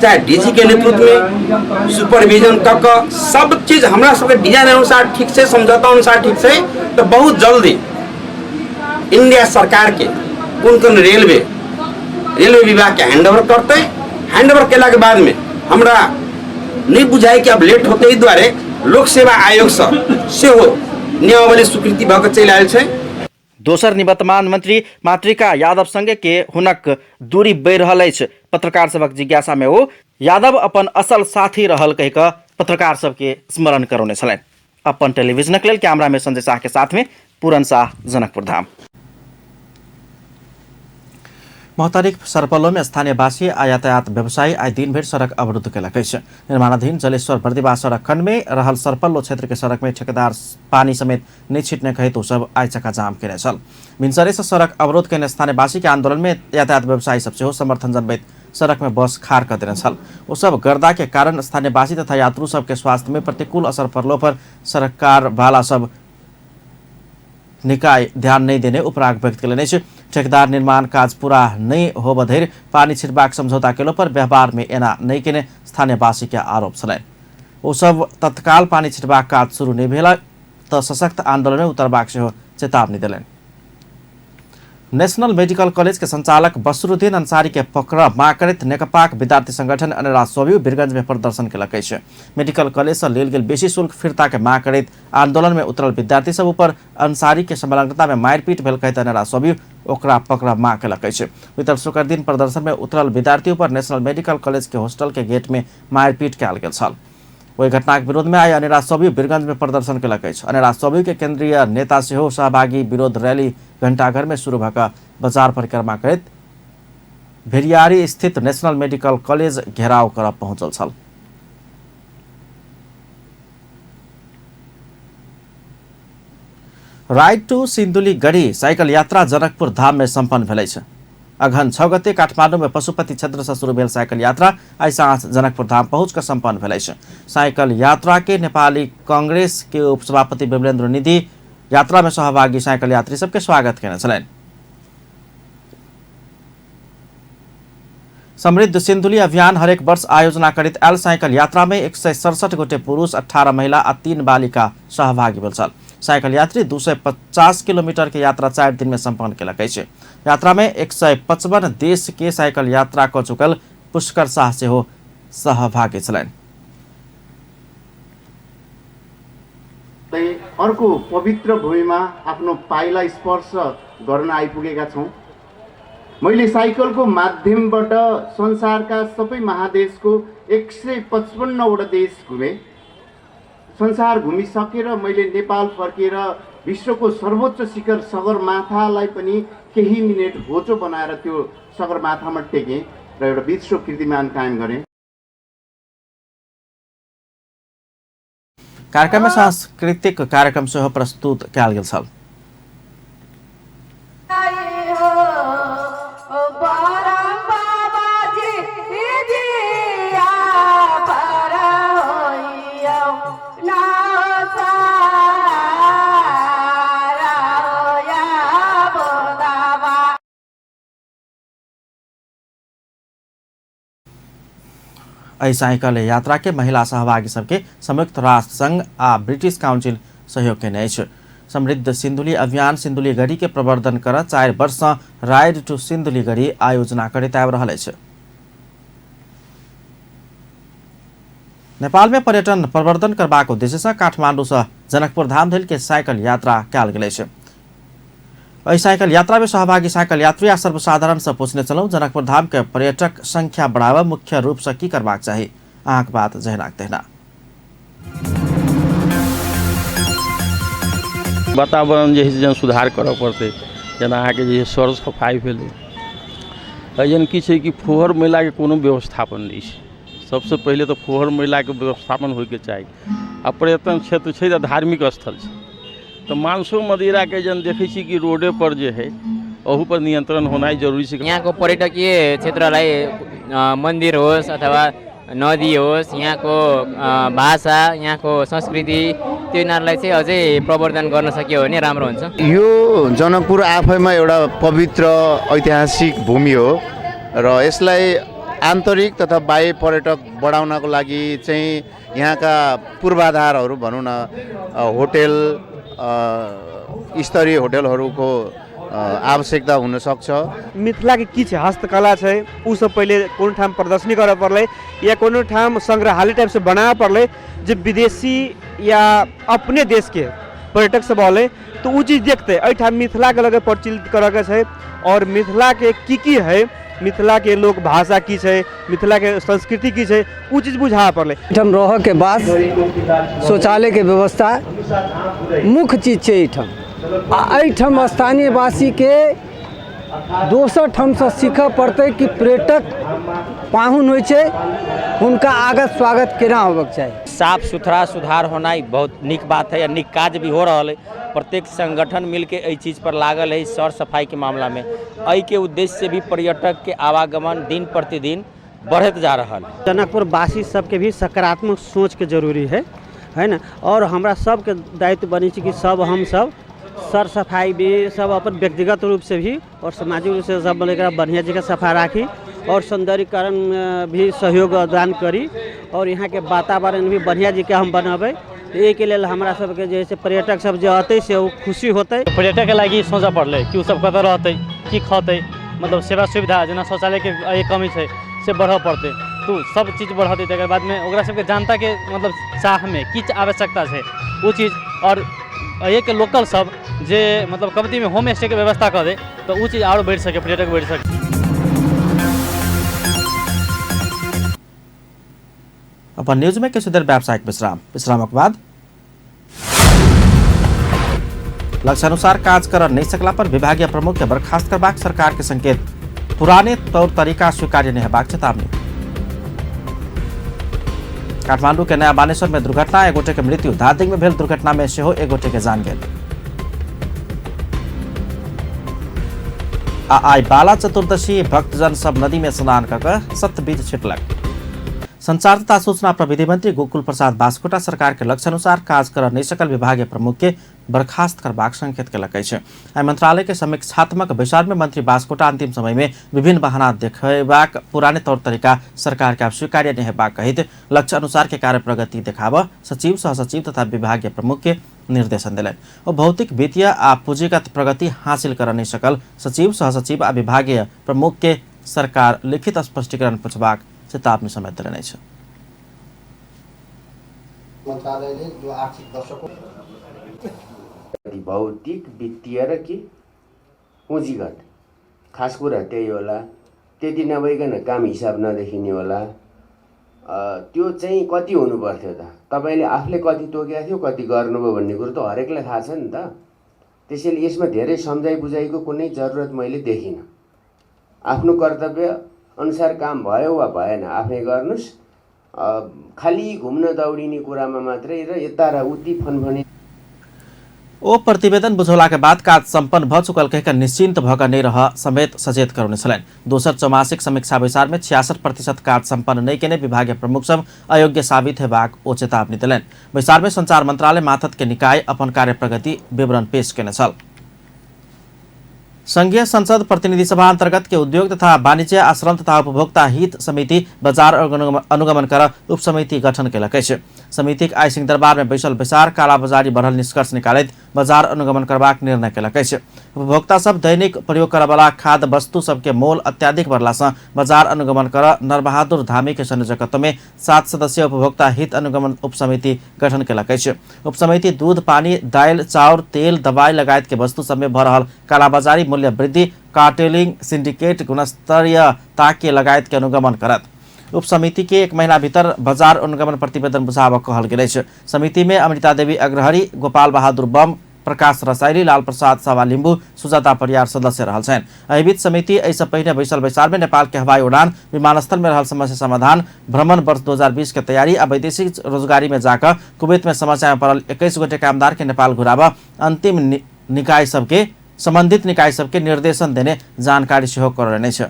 S11: चाहे डीजी के नेतृत्व में सुपरविजन कऽ कऽ सब चीज हमरा सबके डिजाइन अनुसार ठीक छै, समझौता अनुसार ठीक छै, तऽ बहुत जल्दी इंडिया सरकार के कोन कोन रेलवे विभाग के हैंड ओवर करतै। हैंड ओवर केला के बाद में हमरा नहीं बुझाइ कि अब लेट होतै, एहि दुआरे लोक सेवा आयोग सँ सेहो नियमावली स्वीकृति भऽ कऽ चलि आयल छै।
S1: दोसर निवर्तमान मंत्री मातृका यादव संगे के हुनक दूरी बढ़ि रहल अछि। पत्रकार सभक जिज्ञासा में ओ यादव अपन असल साथी रहल कहि कऽ पत्रकार सबके स्मरण करौने छलनि। अपन टेलीविजनक लेल कैमरा में संजय शाह के साथ में पूरन शाह, जनकपुर धाम। महोत्तरीक सरपल्लो में स्थानीयवासी आ यातायात व्यवसायी आइ दिनभरि सड़क अवरुद्ध केलक अछि। निर्माणाधीन जलेश्वर बर्दिवा सड़क खंड में रहल सरपल्लो क्षेत्र के सड़क में ठेकेदार पानी समेत नहि छिटने कहैत ओ सब आइ चक्का जाम केने छल। भिनसरे से सड़क अवरोध केने स्थानीयवासी के आंदोलन में यातायात व्यवसायी सब सेहो समर्थन जनबैत सड़क में बस खाड़ कऽ देने छल। ओ सब गर्दा के कारण स्थानीयवासी तथा यात्रु सबके स्वास्थ्य में प्रतिकूल असर पड़लो पर सरकार वाला सब निकाय ध्यान नहि देने उपराग व्यक्त केलनि अछि। ठेकेदार निर्माण काज पूरा नहि होबऽ धरि पानि छिड़बाक समझौता केलो पर व्यवहार में एना नहि केने स्थानीयवासी के आरोप छलनि। ओ सब तत्काल पानि छिड़बाक काज शुरू नहि भेल तऽ सशक्त आंदोलन में उतरबाक सेहो चेतावनी देलनि। नेशनल मेडिकल कॉलेज के संचालक बसरुद्दीन अंसारी के पकड़ मांग करैत नेकपाक विद्यार्थी संगठन अनेरा सोबियु वीरगंज में प्रदर्शन केलक अछि। मेडिकल कॉलेज से लेल गेल बेसी शुल्क फिर्ता के मांग करैत आंदोलन में उतरल विद्यार्थी सब ऊपर अंसारी के संलग्नता में मारिपीट भेल कहैत अनेरा सोबियु ओकरा पकड़ मांग केलक अछि। उधर शुक्र दिन प्रदर्शन में उतरल विद्यार्थी ऊपर नेशनल मेडिकल कॉलेज के हॉस्टल के गेट में मारिपीट कयल गेल छल। ओहि घटनाक विरोध में आइ अनेरा सोबियु वीरगंज में प्रदर्शन केलक अछि। अनेरा सोबियु के केंद्रीय नेता सेहो सहभागी विरोध रैली घंटाघर में शुरू भऽ कऽ बाजार परिक्रमा करैत भेरियारी स्थित नेशनल मेडिकल कॉलेज घेराव करऽ पहुंचल छल। Ride to Sindhuli Gadhi cycle यात्रा जनकपुर धाम में सम्पन्न भेल अछि। अगहन 6 गते काठमाडौँ में पशुपति क्षेत्र से शुरू भेल साइकिल यात्रा आइ साँझ जनकपुर धाम पहुँच कऽ सम्पन्न भेल अछि। साइकिल यात्रा के नेपाली कांग्रेस के उपसभापति विमलेन्द्र निधि यात्रा में सहभागी साइकिल यात्री सबके स्वागत केने छलनि। समृद्ध सिन्धुली अभियान हरेक वर्ष आयोजना करैत आयल साइकिल यात्रा में 167 गोटे पुरुष, 18 महिला आ 3 बालिका सहभागी भेल छल। साइकिल यात्री 250 किलोमीटर के यात्रा 4 दिन में सम्पन्न केलक अछि। यात्रा में 155 देश के साइकिल यात्रा कऽ चुकल पुष्कर शाह सेहो सहभागी छलनि।
S6: अर्को पवित्र भूमिमा आफ्नो पाइला स्पर्श गर्न आइपुगेका छौँ। मैले साइकलको माध्यमबाट संसारका सबै महादेशको 155वटा देश घुमेँ। संसार घुमिसकेर मैले नेपाल फर्केर विश्वको सर्वोच्च शिखर सगरमाथालाई पनि केही मिनेट होचो बनाएर त्यो सगरमाथामा टेकेँ र एउटा विश्व कीर्तिमान कायम गरेँ।
S1: कार्यक्रम में सांस्कृतिक कार्यक्रम सेहो प्रस्तुत कयल गेल छल। एहि साइकिल यात्रा के महिला सहभागी सबके संयुक्त राष्ट्र संघ आ ब्रिटिश काउंसिल सहयोग केने अछि। समृद्ध सिन्धुली अभियान सिन्धुली गढ़ी के प्रवर्धन कर 4 वर्ष सँ राइड टू सिन्धुली गढ़ी आयोजना करैत आबि रहल अछि। नेपाल में पर्यटन प्रवर्धन करबाक उद्देश्य सँ काठमाडौँ सँ जनकपुर धाम धरि के साइकिल यात्रा कयल गेल अछि। एहि साइकिल यात्रा में सहभागी साइकिल यात्री आ सर्वसाधारण से पूछने छलहुँ जनकपुर धाम के पर्यटक संख्या बढ़ाबऽ मुख्य रूप से की करबाक चाही। अहाँक बात जहिनाक तहिना।
S12: वातावरण जे है से सुधार करऽ पड़तै, जेना अहाँके जे सर सफाइ भेलै, एहन की छै कि फोहर मैलाके कोनो व्यवस्थापन नहि छै। सबसँ पहिले तऽ फोहर मैलाके व्यवस्थापन होइके चाही। आ पर्यटन क्षेत्र छै तऽ धार्मिक स्थल छै, तऽ मांसो मदिराके जन देखै छी कि रोडे पर जे है अहू पर नियंत्रण होनाइ जरूरी छै।
S13: यहाँको पर्यटकीय क्षेत्रलाई मन्दिर होस् अथवा नदी होस्, यहाँको भाषा, यहाँको संस्कृति, त्यो यिनीहरूलाई चाहिँ अझै प्रवर्धन गर्न सकियो भने राम्रो हुन्छ।
S14: यो जनकपुर आफैमा एउटा पवित्र ऐतिहासिक भूमि हो र यसलाई आन्तरिक तथा बाह्य पर्यटक बढाउनको लागि चाहिँ यहाँका पूर्वाधारहरू भनौँ न, होटेल, स्तरीय होटलहरूको आवश्यकता हुनसक्छ।
S15: मिथिलाके की छै, हस्तकला छै, ओ सब पहिले कोनो ठाम प्रदर्शनी करऽ पड़लै या कोनो ठाम संग्रहालय टाइपसँ बनाबऽ पड़लै जे विदेशी या अपने देशके पर्यटक सब औलै तऽ ओ चीज देखतै। एहिठाम मिथिलाके लऽ कऽ प्रचलित करऽके छै और मिथिलाके की की है, मिथिलाके लोक भाषा की छै, मिथिलाके संस्कृति की छै, ओ चीज बुझाबऽ पड़लै।
S7: एहिठाम रहऽके बाद शौचालयके व्यवस्था मुख्य चीज छै एहिठाम। आ एहिठाम स्थानीयवासीके
S16: दोसर ठामसँ सीखऽ पड़तै कि पर्यटक पाहुन होइ छै, हुनका आगत स्वागत केना होबक चाही।
S17: साफ सुथरा सुधार होनाइ बहुत नीक बात है आ नीक काज भी हो रहल है। प्रत्येक संगठन मिलके एहि चीज़ पर लागल है सर सफाई के मामला में। एहिके उद्देश्य से भी पर्यटक के आवागमन दिन प्रतिदिन बढ़त जा रहा है।
S18: जनकपुरवासी सबके भी सकारात्मक सोच के जरूरी है ना। और हमरा सबके दायित्व बनी छै कि सब हम सब सर सफाई भी सब अपन व्यक्तिगत रूप से भी और सामाजिक रूप से सब एकरा बढ़िया जगह सफा राखी और सौंदर्यीकरण भी सहयोग प्रदान करी और यहाँ के वातावरण भी बढ़िया जगह हम बनबै। एहिके लेल हमरा सबके जे है पर्यटक सब जे अतै से ओ खुशी होतै।
S19: पर्यटक के लागि सोचऽ पड़लै कि ओ सब कतऽ रहतै, की खतै, मतलब सेवा सुविधा जेना शौचालयके कमी छै से बढ़ऽ पड़तै, तो सब चीज बढ़तै। तकर बादमे ओकरा सबके जनताके मतलब चाहमे की आवश्यकता छै ओ चीज, और एक लोकल सब जे मतलब कमतीमे होम स्टे के व्यवस्था कऽ दे तो ओ चीज आरो बढ़ि सके, पर्यटक बढ़ि सके।
S1: अपन न्यूज में किछु देर व्यावसायिक विश्राम, विश्रामक बाद लक्ष्य अनुसार काज कर नहीं सकला पर विभागीय प्रमुख के बर्खास्त करबाक सरकार के संकेत, पुराने तौर तरीका स्वीकार्य नहीं हेबाक चेतावनी। काठमांडू के नया बानेश्वर में दुर्घटना, एक गोटे के मृत्यु, धादिंग में भेल दुर्घटना में सेहो एक गोटे के जान गेल। आ आइ बाला चतुर्दशी, भक्तजन सब नदी में स्नान कऽ सतबीज छिटलक। संचार तथा सूचना प्रविधि मंत्री गोकुल प्रसाद बास्कोटा सरकार के लक्ष्य अनुसार काज कर नहीं सकल विभागीय प्रमुख के बर्खास्त करबाक संकेत केलक अछि। आइ मंत्रालय के समीक्षात्मक बैसार में मंत्री बास्कोटा अंतिम समय में विभिन्न बहाना देखेबाक पुराने तौर तरीका सरकार के आब स्वीकार्य नहीं हेबाक कहैत लक्ष्य अनुसार के कार्य प्रगति देखाबऽ सचिव, सहसचिव तथा विभागीय प्रमुख के निर्देशन देलनि। ओ भौतिक, वित्तीय आ पूंजीगत प्रगति हासिल कर नहीं सकल सचिव, सहसचिव आ विभागीय प्रमुख के सरकार लिखित स्पष्टीकरण पूछबाक चेतावनी समेत देने अछि।
S20: मन्त्रालयले जो आर्थिक वर्षको
S21: भौतिक, वित्तीय र के पुँजीगत खास कुरा त्यही होला, त्यति नभइकन काम हिसाब नदेखिने होला। त्यो चाहिँ कति हुनु पर्थ्यो त? तपाईँले आफूले कति तोकेको थियो, कति गर्नुभयो भन्ने कुरो त हरेकलाई थाहा छ नि त। त्यसैले यसमा धेरै सम्झाइ बुझाइको कुनै जरुरत मैले देखिनँ। आफ्नो कर्तव्य अनुसार काम भयो वा भएन आफै गर्नुस्, खालि घुम्न दौडिने कुरामा मात्रै र यता र उति फनफनी।
S1: ओ प्रतिवेदन बुझौला के बाद काज सम्पन्न भ चुकल कहकर निश्चिंत भऽ कऽ नहि रह समेत सचेत करौने छलनि। दोसर चौमासिक समीक्षा बैसार में 66% काज सम्पन्न नहि केने विभागीय प्रमुख सब अयोग्य साबित हेबाक ओ चेतावनी देलनि। बैसार में संचार मंत्रालय माथत के निकाय अपन कार्य प्रगति विवरण पेश केने छल। संघीय संसद प्रतिनिधि सभा अंतर्गत के उद्योग तथा वाणिज्य आ श्रम तथा उपभोक्ता हित समिति बाजार अनुगमन कर उपसमिति गठन केलक अछि। समितिक आइ सिंहदरबार में बैसल बैसार कालाबाजारी बढ़ल निष्कर्ष निकालैत बाजार अनुगमन करबाक निर्णय केलक अछि। उपभोक्ता सब दैनिक प्रयोग करऽवला खाद्य वस्तु सबके मोल अत्याधिक बढ़ला सँ बाजार अनुगमन कर नरबहादुर धामी के संयोजकत्व में 7 सदस्यीय उपभोक्ता हित अनुगमन उपसमिति गठन केलक अछि। उपसमिति दूध, पानी, दालि, चाउर, तेल, दवाई लगायत के वस्तु सब में भऽ रहल कालाबाजारी, मूल्य वृद्धि, कार्टेलिंग, सिंडिकेट, गुणस्तरीयता के लगायत के अनुगमन करत। उपसमिति के 1 महीना भीतर बाजार अनुगमन प्रतिवेदन बुझाबऽ कहल गेल अछि। समिति में अमृता देवी अग्रहरी, गोपाल बहादुर बम, प्रकाश रसाइली, लाल प्रसाद सवा लिम्बू, सुजाता परियार सदस्य रहल छनि। एहि बीच समिति एहिसँ पहिने बैसल बैसार में नेपाल के हवाई उड़ान, विमानस्थल में रहल समस्या समाधान, भ्रमण वर्ष 2020 के तैयारी आ वैदेशिक रोजगारी में जाकर कुवैत में समस्या में पड़ल 21 गोटे कामदार के नेपाल घुराबऽ अंतिम निकाय सबके संबंधित निकाय सबके निर्देशन देने जानकारी सेहो करौने अछि।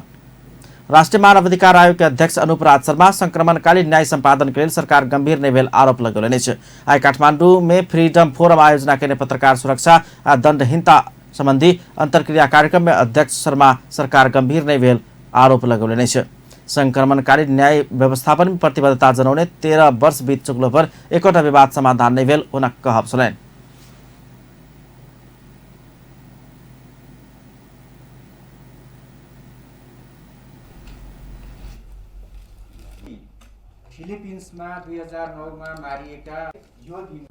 S1: राष्ट्रीय मानवाधिकार आयोग के अध्यक्ष अनुप राज शर्मा संक्रमणकालीन न्याय सम्पादन के लेल सरकार गंभीर नहि भेल आरोप लगौलनि अछि। आइ काठमांडू में फ्रीडम फोरम आयोजना केने पत्रकार सुरक्षा आ दंडहीनता संबंधी अंतर्क्रिया कार्यक्रम में अध्यक्ष शर्मा सरकार गंभीर नहि भेल आरोप लगौलनि अछि। संक्रमणकालीन न्याय व्यवस्थापन में प्रतिबद्धता जनौने 13 वर्ष बीत चुकलो पर एकोटा विवाद समाधान नहि भेल हुनक कहब छलनि।
S22: फिलिपिन्समा 2009 मा मारिएका यो दिन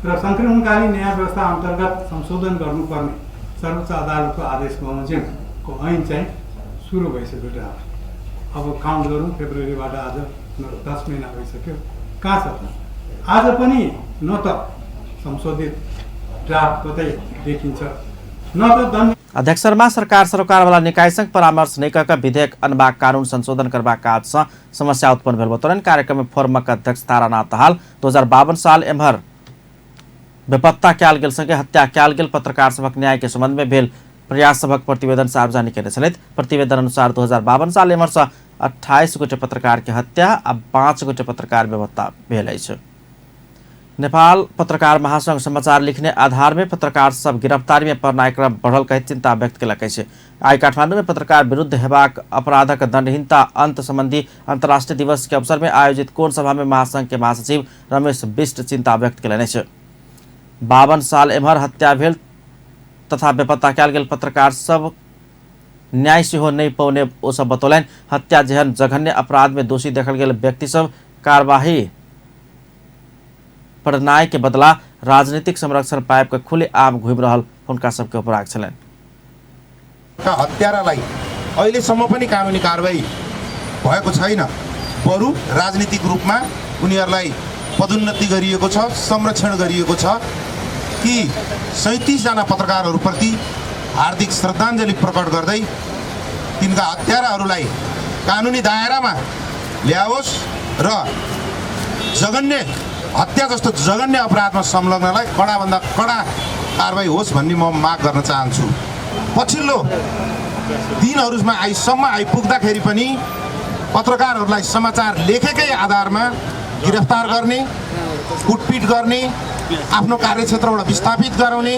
S23: र संक्रमणकालीन न्याय व्यवस्था अन्तर्गत संशोधन गर्नुपर्ने सर्वोच्च अदालतको आदेश बमोजिमको ऐन चाहिँ सुरु भइसक्यो ड्राफ्ट। अब काउन्ट गरौँ, फेब्रुअरीबाट आज 10 महिना भइसक्यो, कहाँ छ त? आज पनि न त संशोधित ड्राफ्ट कतै देखिन्छ, न न त दण्ड।
S1: अध्यक्ष शर्मा सरकार सरोकारवाला निकायसँग परामर्श नहि कऽ विधेयक अनबाक कानून संशोधन करबाक काजसँ समस्या उत्पन्न भेल बतौलनि। कार्यक्रममे फोरमक अध्यक्ष तारानाथ दाहाल 2052 साल एम्हर बेपत्ता कयल गेल संगे हत्या कयल गेल पत्रकार सभक न्याय के संबंध में भेल प्रयास सभक प्रतिवेदन सार्वजनिक केने छलथि। प्रतिवेदन अनुसार 2052 साल एम्हरसँ 28 गोटे पत्रकार के हत्या आ 5 गोटे पत्रकार बेपत्ता भेल अछि। नेपाल पत्रकार महासंघ समाचार लिखने आधार में पत्रकार सब गिरफ्तारी में पड़नाइ क्रम बढ़ल कहैत चिंता व्यक्त केलक अछि। आइ काठमांडू में पत्रकार विरुद्ध हेबाक अपराधक दंडहीनता अंत संबंधी अंतर्राष्ट्रीय दिवस के अवसर में आयोजित कोण सभा में महासंघ के महासचिव रमेश बिष्ट चिंता व्यक्त केलनि अछि। 52 साल एम्हर हत्या भेल तथा बेपत्ता कयल गेल पत्रकार सब न्याय सेहो नहि पौने ओ सब बतौलनि। हत्या जेहन जघन्य अपराध में दोषी देखल गेल व्यक्ति सब कार्यवाही पड़नाइ के बदला राजनीतिक संरक्षण पाइप के खुले आम घुमि रहल हुनका सबके उपराग छलनि।
S2: हत्यारालाई अहिलेसम्म पनि कानुनी कारवाही भएको छैन, बरु राजनीतिक रूपमा उनीहरूलाई पदोन्नति गरिएको छ, संरक्षण गरिएको छ कि 37 जना पत्रकारहरूप्रति हार्दिक श्रद्धाञ्जली प्रकट गर्दै तिनका हत्याराहरूलाई कानुनी दायरामा ल्याओस् र जघन्य हत्या जस्तो जघन्य अपराधमा संलग्नलाई कडाभन्दा कडा कारवाही होस् भन्ने म माग गर्न चाहन्छु। पछिल्लो दिनहरूमा आइसम्म आइपुग्दाखेरि पनि पत्रकारहरूलाई समाचार लेखेकै आधारमा गिरफ्तार गर्ने, कुटपिट गर्ने, आफ्नो कार्यक्षेत्रबाट विस्थापित गराउने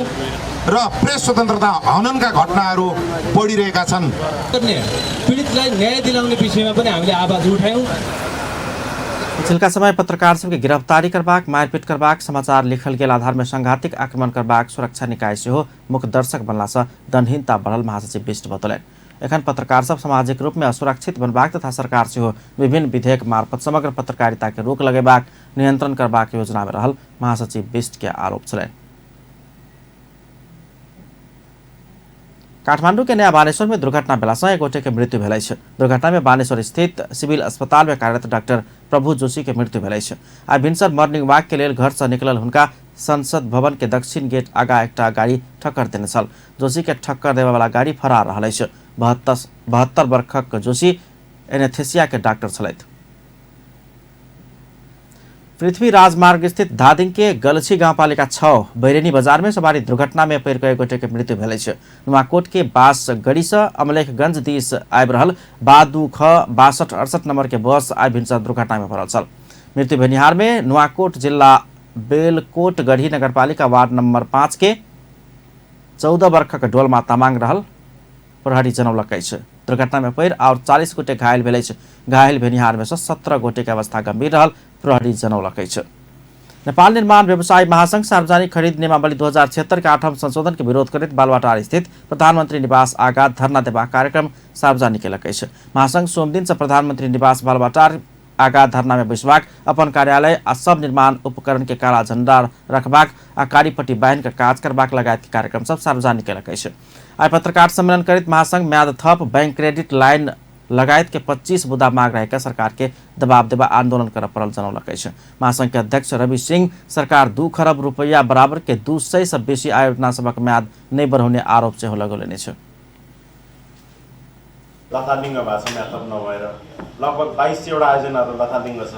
S2: र प्रेस स्वतन्त्रता हननका घटनाहरू बढिरहेका छन्।
S3: पीडितलाई न्याय दिलाउने विषयमा पनि हामीले आवाज उठायौँ।
S1: पछिल्का समय पत्रकार सबके गिरफ्तारी करबाक, मारपीट करबाक, समाचार लिखल गेल आधार में सांघातिक आक्रमण करबाक सुरक्षा निकाय सेहो मुख्य दर्शक बनलासँ दंडहीनता बढ़ल महासचिव बिष्ट बतौलनि। एखन पत्रकार सब सामाजिक रूप में असुरक्षित बनबाक तथा सरकार सेहो विभिन्न विधेयक मार्फत समग्र पत्रकारिता के रोक लगेबाक, नियंत्रण करबाक योजना में रहल महासचिव बिष्ट के आरोप छलनि। काठमांडू के नया बानेश्वर में दुर्घटना भेलासँ एक गोटे के मृत्यु भेल अछि। दुर्घटना में बानेश्वर स्थित सिविल अस्पताल में कार्यरत डॉक्टर प्रभु जोशी के मृत्यु भेल अछि। आइ भिनसर मॉर्निंग वॉक के लेल घर से निकलल हुनका संसद भवन के दक्षिण गेट आगा एकटा गाड़ी ठक्कर देने छल। जोशी के ठक्कर देबय वाला गाड़ी फरार रहल अछि। 72 वर्षक जोशी एनेस्थेसिया के डॉक्टर छलथि। पृथ्वी राजमार्ग स्थित धादिङ के गलछी गाउँपालिका 6 बैरेनी बजार में सवारी दुर्घटना में पड़ि कऽ एक गोटे के मृत्यु भेल अछि। नुवाकोट के बासगढ़ी से अमलेखगंज दिस आबि रहल बा 2 ख 62 68 नंबर के बस आइ भिनसर दुर्घटना में पड़ल छल। मृत्यु भेनिहार में नुवाकोट जिला बेलकोट गढ़ी नगरपालिका वार्ड नंबर 5 के 14 वर्षक डोलमा तामाङ रहल प्रहरी जनौलक अछि। दुर्घटना में पड़ि और 40 गोटे घायल भेल अछि। घायल भेनिहार में से 17 गोटे के अवस्था गंभीर रहल प्रहरी जनौलक अछि। नेपाल निर्माण व्यवसायी महासंघ सार्वजनिक खरीद नियमावली 2076 के 8वां संशोधन के विरोध करैत बालुवाटार स्थित प्रधानमंत्री निवास आगा धरना देबाक कार्यक्रम सार्वजनिक केलक अछि। महासंघ सोमदिन से प्रधानमंत्री निवास बालुवाटार आगा धरना में बैसबाक, अपन कार्यालय आ सब निर्माण उपकरण के काला झंडा रखबाक आ कारीपट्टी बान्हि कऽ काज करबाक लगायत के कार्यक्रम सब सार्वजनिक केलक अछि। आइ पत्रकार सम्मेलन करैत महासंघ म्याद थप, बैंक क्रेडिट लाइन लगायत के 25 बुदा माग रहेका सरकार के दबाव देबा आंदोलन करऽ पड़ल जनौलक अछि। महासंघ के अध्यक्ष रवि सिंह सरकार 2 खरब रुपैया बराबर के 200 से बेसी आयोजना सभक म्याद नहि बढ़ौने आरोप सेहो लगौलनि अछि।
S8: लथालिङ्ग भएको छ, म्याद थप नभएर लगभग 22 वटा आयोजनाहरू लथालिङ्ग छ।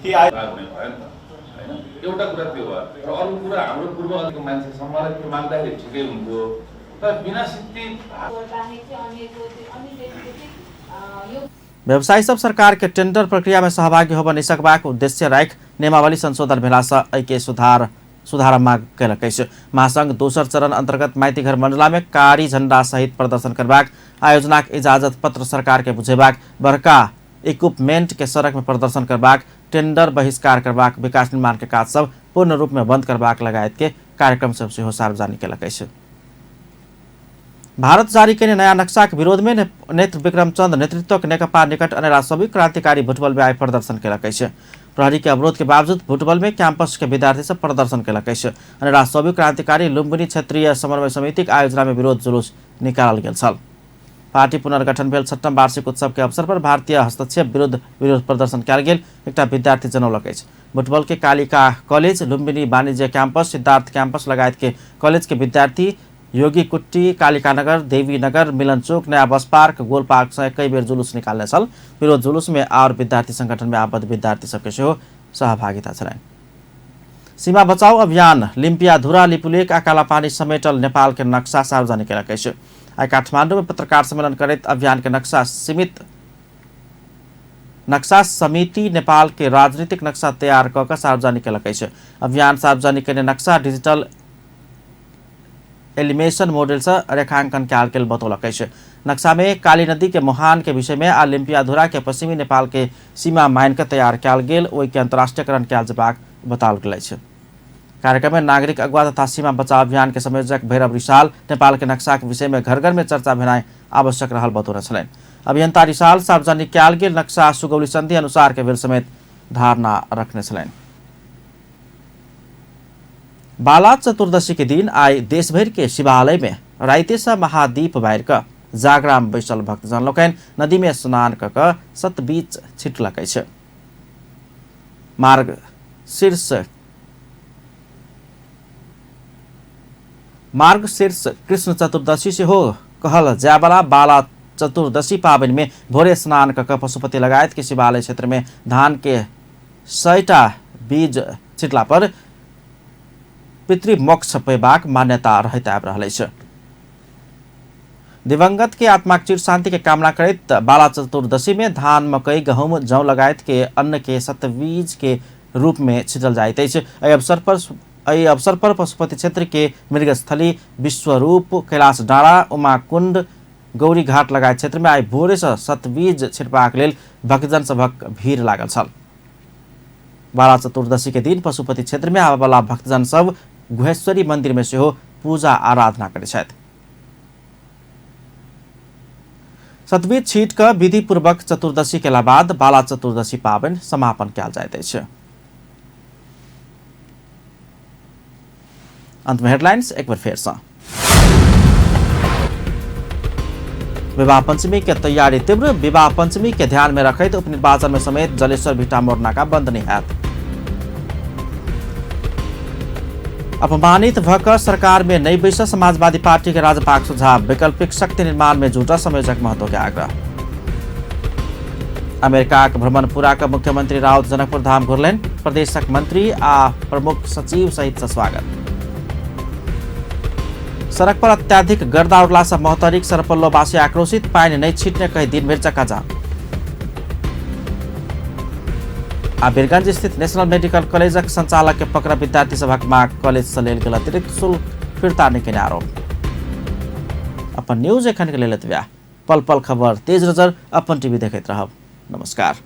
S8: ती
S24: हुने भयो नि त हैन, एउटा कुरा त्यो भयो र अर्को कुरा हाम्रो पूर्वको मान्छेसम्मलाई त्यो माग्दाखेरि ठिकै हुन्थ्यो, तर बिना सिद्धि
S1: व्यवसायी सब सरकार के टेंडर प्रक्रिया में सहभागी होबय नहि सकबाक उद्देश्य राखि नियमावली संशोधन भेलासँ एहिके सुधार माग केलक अछि। महासंघ दोसर चरण अंतर्गत माइतीघर मंडला में कारी झंडा सहित प्रदर्शन करबाक, आयोजनाक इजाजत पत्र सरकार के बुझेबाक, बड़का इक्विपमेंट के सड़क में प्रदर्शन करबाक, टेंडर बहिष्कार करबाक, विकास निर्माण के काज सब पूर्ण रूप में बंद करबाक लगायत के कार्यक्रम सब सेहो सार्वजनिक केलक अछि। भारत जारी केने नयाँ नक्शाक विरोध में नेत्र विक्रम चंद नेतृत्वक नेकपा निकट अनेरा सबै क्रांतिकारी भुटबल में आइ प्रदर्शन केलक अछि। प्रहरी के अवरोध के बावजूद भुटबल में कैंपस के विद्यार्थी सब प्रदर्शन केलक अछि। अनेरा सबै क्रांतिकारी लुम्बिनी क्षेत्रीय समन्वय समितिक आयोजना में विरोध जुलूस निकालल गेल छल। पार्टी पुनर्गठन भेल 6ठम वार्षिक उत्सव के अवसर पर भारतीय हस्तक्षेप विरुद्ध विरोध प्रदर्शन कयल गेल एकटा विद्यार्थी जनौलक अछि। भुटबल के कालिका कॉलेज, लुम्बिनी वाणिज्य कैंपस, सिद्धार्थ कैंपस लगायत के कॉलेज के विद्यार्थी योगीकुट्टी, कालिकानगर, देवीनगर, मिलन चौक, नया बस पार्क, गोल पार्क से कई बेर जुलूस निकालने छल। विरोध जुलूस में और विद्यार्थी संगठन में आबद्ध विद्यार्थी सबके सेहो सहभागिता छलनि। सीमा बचाओ अभियान लिम्पियाधुरा, लिपुलेख आ कालापानी समेटल नेपाल के नक्शा सार्वजनिक केलक अछि। आइ काठमांडू में पत्रकार सम्मेलन करैत अभियान के नक्शा समिति नेपाल के राजनीतिक नक्शा तैयार कऽ कऽ सार्वजनिक केलक अछि। अभियान सार्वजनिक केने नक्शा डिजिटल एलिमेशन मॉडल से रेखांकन कयल गेल बतौलक अछि। नक्शा में काली नदी के मुहान के विषय में आ लिम्पियाधुरा के पश्चिमी नेपाल के सीमा मान के तैयार कयल गेल ओहि के अंतर्राष्ट्रीयकरण कयल जेबाक बताओल गेल अछि। कार्यक्रम में नागरिक अगुवा तथा सीमा बचाव अभियान के संयोजक भैरव रिसाल नेपाल के नक्शा के विषय में घर घर में चर्चा भेनाइ आवश्यक रहल बतौने छलनि। अभियंता रिसाल सार्वजनिक कयल गेल नक्शा सुगौली संधि अनुसार के भेल समेत धारणा रखने छलनि। बाला चतुर्दशी के दिन आइ देशभरि के शिवालय में राइते से महादीप बारि कऽ जागराम बैसल भक्तजन लोकनि नदी में स्नान कऽ कऽ सतबीच छिटलक अछि। मार्ग शीर्ष कृष्ण चतुर्दशी सेहो कहल जायवला बाला चतुर्दशी पाबनि में भोरे स्नान कऽ कऽ पशुपति लगायत के शिवालय क्षेत्र में धान के 100टा बीज छिटला पर पितृमोक्ष पेबाक मान्यता रहैत आबि रहल अछि। दिवंगत के आत्माक चिर शांति के कामना करैत बाला चतुर्दशी में धान, मकई, गहूम, जौ लगायत के अन्न के सतबीज के रूप में छिटल जाइत अछि। एहि अवसर पर पशुपति क्षेत्र के मृगस्थली, विश्वरूप, कैलाश डाँडा, उमाकुंड, गौरी घाट लगायत क्षेत्र में आइ भोरे से सतबीज छिटबाक लेल भक्तजन सभक भीड़ लागल छल। बाला चतुर्दशी के दिन पशुपति क्षेत्र में आबयवला भक्तजन सब गुहेश्वरी मंदिर में सेहो पूजा आराधना करैत छथि। सतबीज छीट कऽ विधिपूर्वक चतुर्दशी केला बाद बाला चतुर्दशी पाबनि समापन कयल जाइत अछि। अंत में हेडलाइंस एक बार फेर सँ। विवाह पंचमी के तैयारी तीव्र। विवाह पंचमी के ध्यान में रखैत उपनिर्वाचन में समेत जलेश्वर भिटामोड़ नाका बंद नहीं हैत। अपमानित भऽ कऽ सरकार में नहीं बैस समाजवादी पार्टी के राजपाक सुझाव। वैकल्पिक शक्ति निर्माण में जुटल संयोजक महतो के आग्रह। अमेरिकाक भ्रमण पूरा कऽ मुख्यमंत्री राउत जनकपुर धाम घुरलनि। प्रदेशक मंत्री आ प्रमुख सचिव सहित से स्वागत। सड़क पर अत्याधिक गर्दा उड़ला से महोत्तरीक सरपल्लोवासी आक्रोशित। पानि नहीं छीटने कहि दिन भरि चक्काजाम। आ वीरगंज स्थित नेशनल मेडिकल कॉलेजक संचालक के पकड़ विद्यार्थी सभक मांग। कॉलेज से लेल गेल अतिरिक्त शुल्क फिर्ता नहि केने आरोप। अपन न्यूज एखन के लेल एतबे। पल पल खबर तेज नजर अपन टीवी देखैत रहब। नमस्कार।